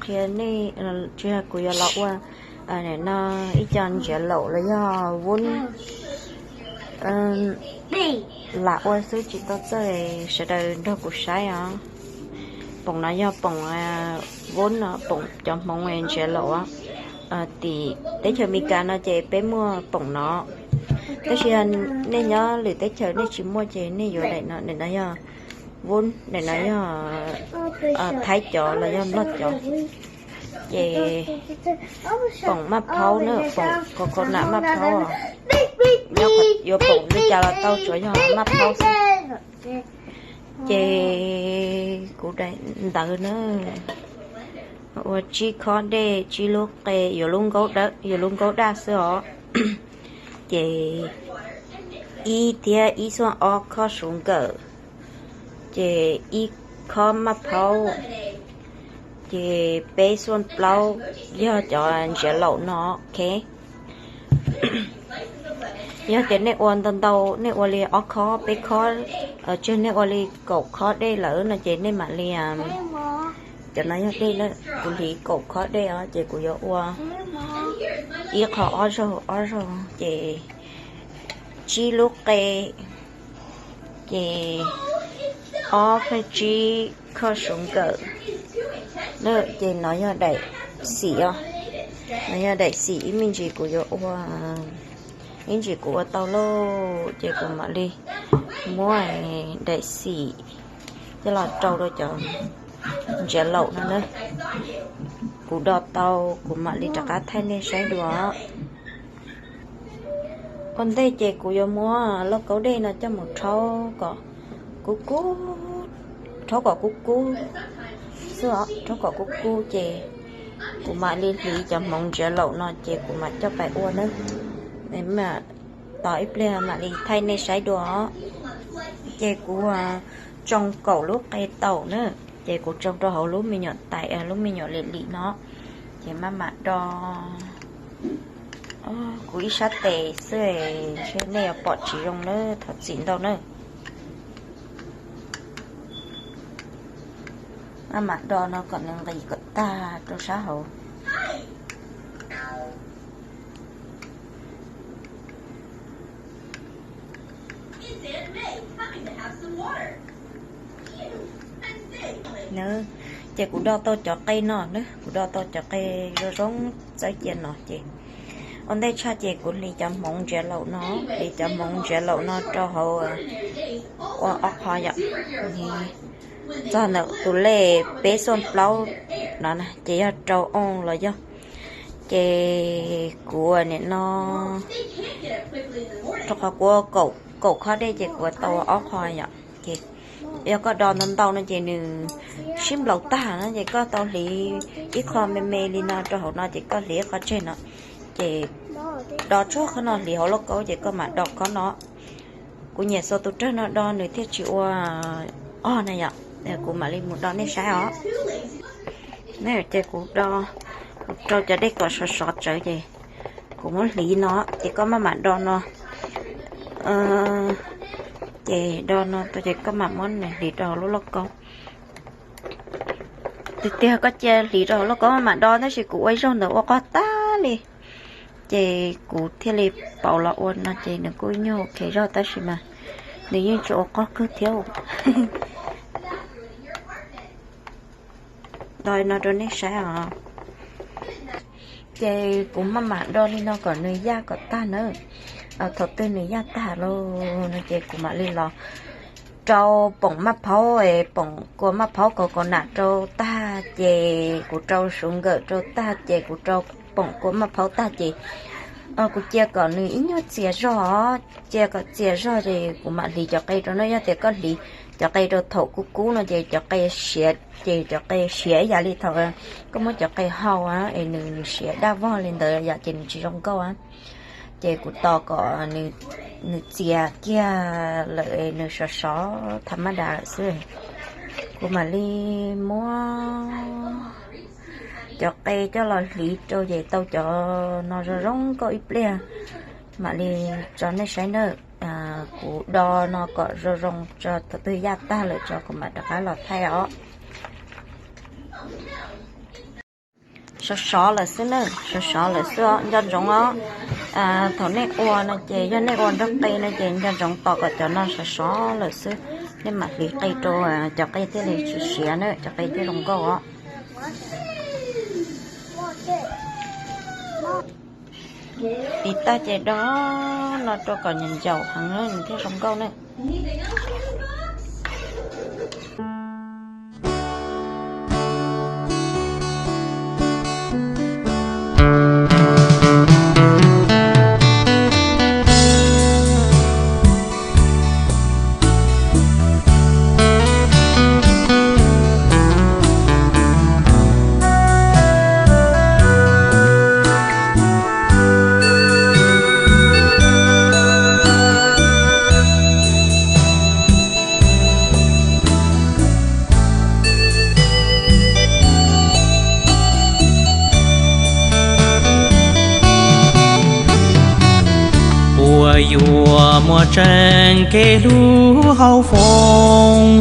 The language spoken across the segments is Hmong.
Qhia nej, tsis yog, kuv yuav los ua no ib co ntsiav laum los yog vub lam ua xwb, tsis tau txawj, sawv daws nrog kuv saib os. Poom no yog poom vub no, poom cov hmoov ntsiav laum. Tim teb chaws Amelikas no ces peb muaj poom no, tab sis nej nyob lwm teb chaws nej tsis muaj ces nej yuav daim no, daim no yog vub, daim no yog Thaib cov los yog Nplog cov. Ces poom maj phaub na, poom coconut maj phaub, yuav poom li cas los tau, tsuav yog maj phaub xwb. Ces kuv daim ntawv na, ua tsib khob dej, tsib lub qe, yuav lub nkaub dawb, yuav lub nkaub daj xwb os. Ces ib thiab ib xuaj ob khob suav nkawm, ces ib khob maj phaub, ces peb xuaj plaub yog cov ntsiav laum no, ok. Yog tias nej ua ntau ntau, nej ua li ob khob peb khob, tsis, nej ua li kaum khob dej lawm no ces nej mam li, cov no yog dej na, kuv hliv kaum khob dej os, ces kuv yuav ua ib qho ob zaug ob zaug, ces tsib lub qe, ces ob phav tsib khob suav nkawm. Ces no yog daim xim os, no yog daim xim, ib me ntsis kuv yuav ua, ib ntsis kuv ua tau lauj, ces kuv mam li muab daim xim coj los rau rau cov ntsiav laum no na. Kuv do tau, kuv mam li rov qab thaij nej saib dua. Ua ntej ces kuv yuav muab lauj kaub dej no coj mus rhaub kom kub kub, rhaub kom kub kub xwb os, rhaub kom kub kub ces kuv mam li hliv cov hmoov ntsiav laum no ces kuv mam coj pais ua nawb. Tos ib pliag mam li thaij nej saib dua. Ces kuv tsoo kaum lub qe taum na, ces kuv tsoo rau hauv lub me nyuam tais, lub me nyuam lim lim no, ces maj mam do. Kuv ib sab tes xwb, ntshe nej yuav pom tsis zoo na, thov txim ntau na. Maj mam do no kom nws nqis kom tag rau sab hauv. Ces kuv do tau cov qe no na, kuv do tau cov qe zoo zoo txawb cia no ces ua ntej tshaj ces kuv hliv cov hmoov ntsiav laum no, hliv cov hmoov ntsiav laum no rau hauv, ua ob qho yom, txog ntawm tus lej peb xuaj plaub no na ces yog rau ooj los yog, ces kuv nim no, rau qhov kuv ua kaum khob dej ces kuv ua tau ob qho yom. Ces yog koj do ntau ntau no ces nws sib nplaum tag no ces koj tau hliv ib qho me me li no rau hauv no ces koj hliv ib qho tseg no, ces do tsuag qhov no hliv hauv lauj kaub ces koj mam do khob no. Kuv nyiam xuas tus rawg no do nws thiaj tsis ua og na yom. Kuv mam li mus do nej saib os. Ces kuv do, kuv rau cov dej kom sov sov tsawv ces kuv muab hliv no ces koj maj mam do no. Ces do no tau ces koj mam muab nws hliv rau hauv lub lauj kaub. Tiag tiag koj cia hliv rau hauv lauj kaub maj mam do, tab sis kuv ua ib zaug ntawd ua qog tag li, ces kuv thiaj li pauv los ua no ces nws kuj nyuag ok zog tab sis mas nws yeej tsis ua qog kawg thiab. Do no rau nej saib os. Ces kuv maj mam do li no kom nws yaj kom tag na. Thaum twg nws yaj tag lawm no ces kuv mam li los rau poom maj phaub, poom kua maj phaub kaus kaus nam rau tag ces kuv rau suav nkawm rau tag ces kuv rau poom kua maj phaub tag ces kuv cia kom nws ib nyuag txias zog, cia kom txias zog ces kuv mam hliv cov qe rau no. Yog tias koj hliv cov qe rau thaum kub kub no ces cov qe siav, ces cov qe siav ib yam li thaum koj muab cov qe hau es nws siav daj vog li ntawd yom, ces nws tsis zoo nkauj. Ces kuv tos kom nws txias kiag lawm nws sov sov tham maj das lawm xwb, kuv mam li muab cov qe coj los hliv rau ces tau cov no zoo zoo nkauj ib pliag, mam li tso nej saib nawb. Kuv do no kom zoo zoo tso, thaum twg yaj tag lawm tso kuv mam rov qab los thaij os. Sov sov lawm xwb na, sov sov lawm xwb os, nco ntsoov os. Thaum nej ua no ces yog nej ua nrog qe no ces nco ntsoov tos kom cov no sov sov lawm xwb, nej mam hliv qe rau, cov qe thiaj li tsis siav na, cov qe thiaj zoo nkauj os. Tiv tag ces do no rau kom ncaum heev nws thiaj zoo nkauj na. Puas yuav muaj tseeb kev hlub hauv foom,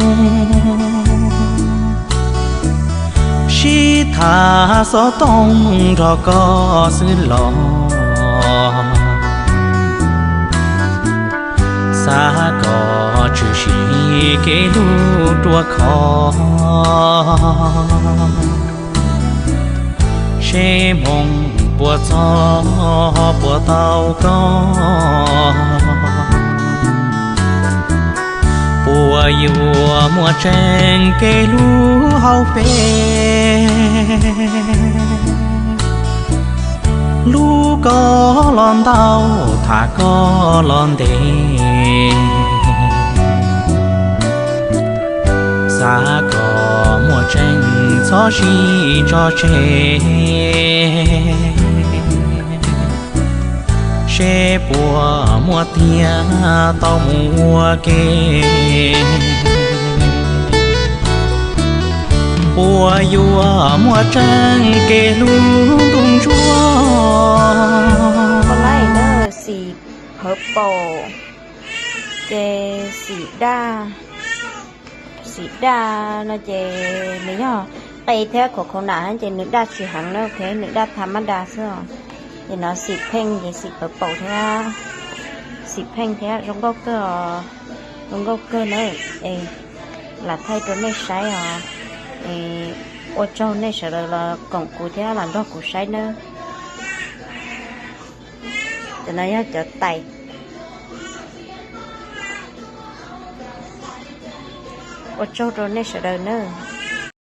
sib tham xov tooj nrog koj xwb los, xav kom tshwm sim kev hlub ruaj khov, seb hmoov puas txog puas tau koj. Puas yuav muaj tseeb kev hlub hauv peb, hlub koj los ntau, tham koj los ntev, xav kom muaj tseeb txhob sib tso tseg, seb puas muaj tiag tau mus ua ke. Puas yuav muaj tseeb kev hlub ntuj ntsuag. Xim purple, ces xim daj, xim daj no ces nws yog qe thiab khov khov nam ces nws daj tsis heev na, ok, nws daj tha mab da xwb os. Ces no xim pheej ces xim purple thiab, xim pheej thiab zoo nkauj kawg os, zoo nkauj kawg na. Es lam thaij rau nej saib os. Ua tsaug nej sawv daws los koom kuv thiab los nrog kuv saib nawb. Cov no yog cov tais. Ua tsaug rau nej sawv daws nawb.